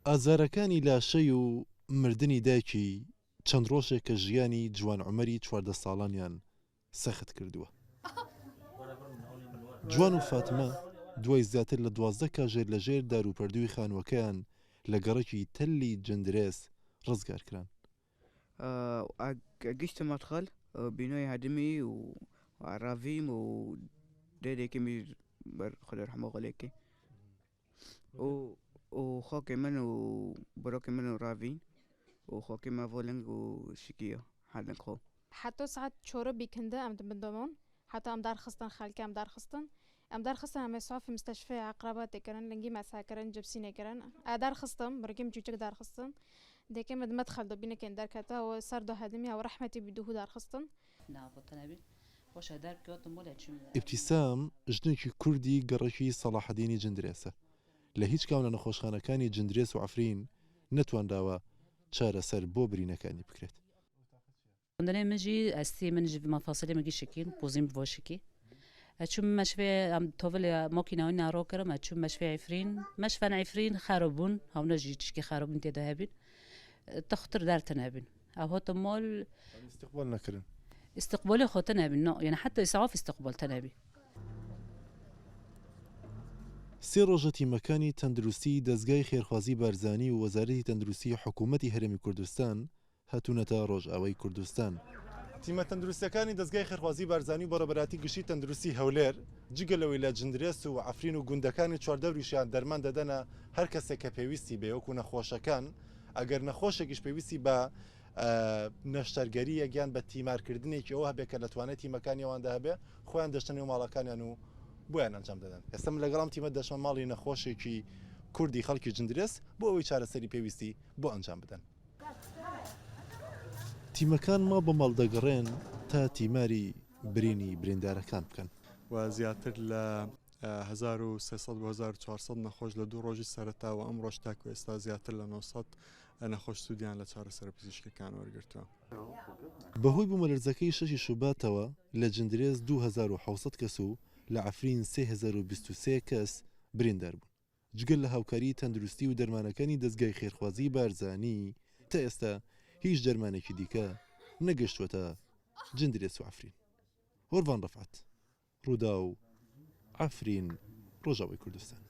ئازارەکانی لاشەی و مردنی دایکی چەند ڕۆژێکە ژیانی جوان عومەری 14 ساڵانیان سەخت کردووە. جوان و فاتمە دوای زیاتر لە 12 کاژێر لە ژێر داروپەردووی خانووەکەیان لە گەڕەکی تەلی جندرێس ڕزگار کران. گشت مدخل بینای هەدمی و ڕاڤیم و دێدێکی بەر خودای ڕەحمە غەلێکی و و خاکی من و براکی من و ڕاڤین و خاکی مەڤۆلنگ و شکیە هەردنگ خۆ. حتا ساعت چۆرە بیکندە ئەم بندۆمۆن حتا ئەم دارخستن خەلکە ئەم دارخستن ئەم دارخستن ئەم سافی مستشفی عقربات دەکردن لنگی مەسا کردن جبسینە کردن ئە دارخستم برگم جوچک دارخستن دەکەم مدخل دو بینەکەن دەرکەتە و سەر دو هەدمی و ڕەحمەتی بدوه دارخستن. ئیبتیسام ژنێکی کوردی گەڕەکی سەڵاحەدینی جندرێسە، لە هیچ کام لە نەخۆشخانەکانی جندرێس و عەفرین نەتوانراوە چارەسەر بۆ برینەکانی بکرێت. دنێ من ژی ئەستی من ژ مەفاسلێ من گی شکین پوزیم بۆ شکی ئەچوم مەشفێ ئەم تۆڤل مۆکی ناوی ناڕۆ کرم ئەچوم مەشفێ عفرین مەشفەن عفرین خارۆ بوون هەونە ژی تشکی خارۆ بوون تێدا هەبین تختر دارتە نەبین ئەو هۆتە مۆل استقبال نەکردن. استقبالی خۆتە نەبین نۆ یعنی حتی ئیسعاف استقبال تەنەبی. سێ ڕۆژە تیمەکانی تەندروستی دەزگای خێرخوازی بارزانی و وەزارەتی تەندروستی حکوومەتی هەرێمی کوردستان هاتوونەتە ڕۆژئاوای کوردستان. تیمە تەندروستییەکانی دەزگای خێرخوازی بارزانی و بەڕێوەبەرایەتی گشتی تەندروستی هەولێر، جگە لەوەی لە جندرێس و عەفرین و گوندەکانی چواردەوریشیان دەرمان دەدەنە هەر کەسێک کە پێویستی بێ وەکو نەخۆشەکان، ئەگەر نەخۆشێکیش پێویستی بە نەشتەرگەرییەک یان بە تیمارکردنێکی ئەوە هەبێ کە لە توانای تیمەکانی ئەواندا هەبێ، خۆیان دەچنە نێو ماڵەکانیان و بۆیان ئەنجام دەدەن. ئێستا من لەگەڵ ئەم تیمە دەچمە ماڵی نەخۆشێکی کوردی خەڵکی جندرێس بۆ ئەوەی چارەسەری پێویستی بۆ ئەنجام بدەن. تیمەکان ماڵ بە ماڵ دەگەڕێن تا تیماری برینی بریندارەکان بکەن. و زیاتر لە 1300 بۆ 1400 نەخۆش لە دوو ڕۆژی سەرەتا و ئەمڕۆش تاکو ئێستا زیاتر لە 900 نەخۆش سوودیان لە چارەسەرە پزیشکیەکان وەرگرتووە. بەهۆی بوومەلەرزەکەی شەشی شوباتەوە لە جندرێس 2700 کەس و لە عەفرین 3023 کەس بریندار بوون. جگە لە هاوکاریی تەندروستی و دەرمانەکانی دەزگای خێرخوازیی بارزانی، تا ئێستا هیچ دەرمانێکی دیکە نەگەشتووەتە جندرێس و عەفرین. هۆرڤان ڕەفعەت، ڕووداو، عەفرین، ڕۆژاوای کوردستان.